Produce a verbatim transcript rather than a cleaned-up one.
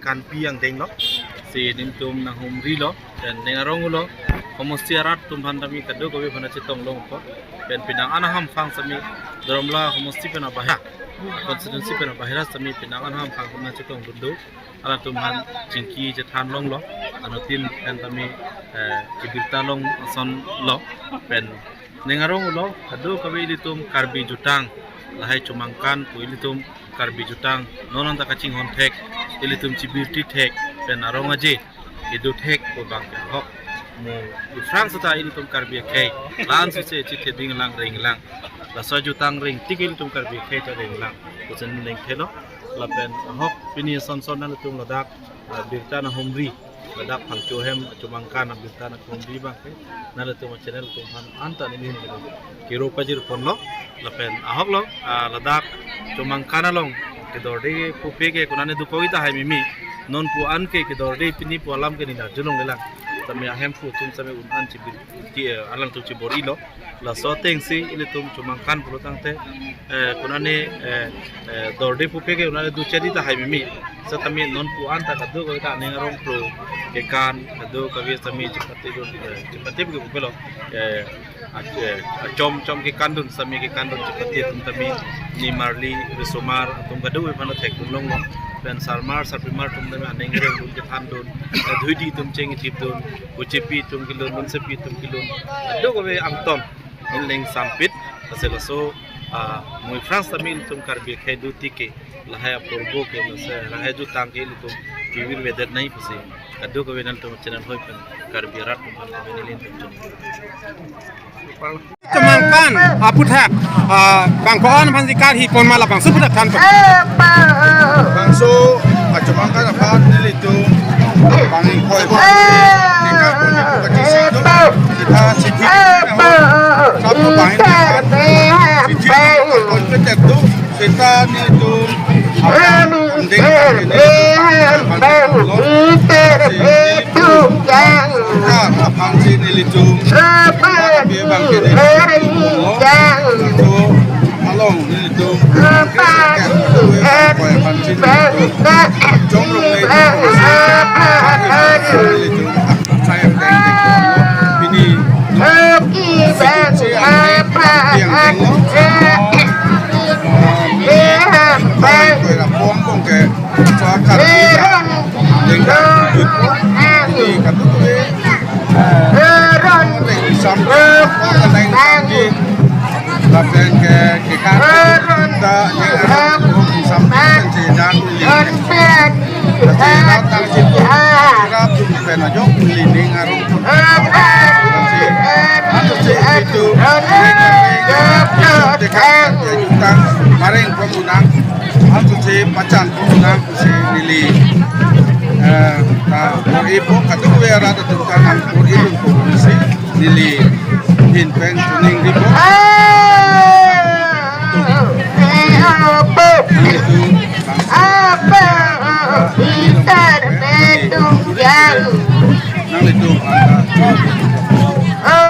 Kanpi angdeng lo, si nelitum nanghumri lo, pen ning arong lo, homosti arat atum aphan tame kadokave aphan chetong longpo, pen penang an ahamphang sitame, Doramla homosti pen abahira, constituency pen abahira sitame penang an ahamphang atum chetongdun do, halatum aphan chingki chethan longlo, anuttin pen tame, eh, kebirta long ason lo, pen ning arong lo, kadokave ilitum Karbi jutang, lahai Chomangkan pu ilitum Karbi jutang, non anta kachinghon thek, ilitum chibirti thek, pen arong aje, idu thek pu abang ke ahok. Mo iphrang seta ilitum Karbi akhei, la-an suse chitheding lang reng lang. Laso jutang reng tik ilitum Karbi akhei ta reng lang. Kusen leng thelo, lapen ahok pini son son nanglitum ladak, ah, birta nanghumri. Ladak Phangcho ahem Chomangkan abirta nanghumri abang ke, nanglitum channel atum aphan anta nelihin kero pajir ponlo, lapen ahok lo, ah, ladak Chomangkan along kedorde pupe ke konane dokok tahai mimi, non pu an ke kedorde pini pu alam ke neli arjulong lelang, tame ahemphu atum tame un an chibir, ti, eh, alangtum chibor-ilo. Laso atengsi ilitum Chomangkan pulo tangte, eh, konane, eh, eh, dorde pupe ke konane duchedi tahai mimi. Setame non pu anta kadokave ta ning arong pro kekan, kadokave tame chepate dun, eh, chepate ke pupe lo, eh, ach-, eh, achom chom kekandun, sitame kekandun chepate atum tame nimarli risomar atum kadokave aphan thekdun longlo. Pen sarmar sarpimar atum tame aning arong dun kethandun, eh, dhuidi atum cheng ithipdun, Kuchipi atum kelun, Lunsepi atum kelun, kadokave angton, inling sampit, lasi laso, ah, mo iphrang sitame ilitum Karbi akhei do tik ke, lahai apurbo ke, lasi lahai jutang ke ilitum kevirvedet nangji pusi, kadokave nanglitum channel hoi pen Karbi arat pen kami nelitum channel. Chomangkan aputhak, ah, bang ko-an aphan si karhi, konma labangso aputhak thanpo? Bangso, ah, Chomangkan aphan nelitum bang ingkoi, tingkat kachisi do, sita siphi, sabo bang ingkoi, siphi, sita nelitum aphan angdeng, aphan si nelitum, bangke nelitum, along nelitum, aphan si nelitum, chomrong nelitum, nelitum, saya pini, yang tengok, yang tengok, Mareng pon unang, ansi pachan pon unang pusi neli, eh, ta bor-ipo, kadokave arat atum ta nang bor-idunpo pusi neli ahin pen choningripo. Nanglitum, nanglitum,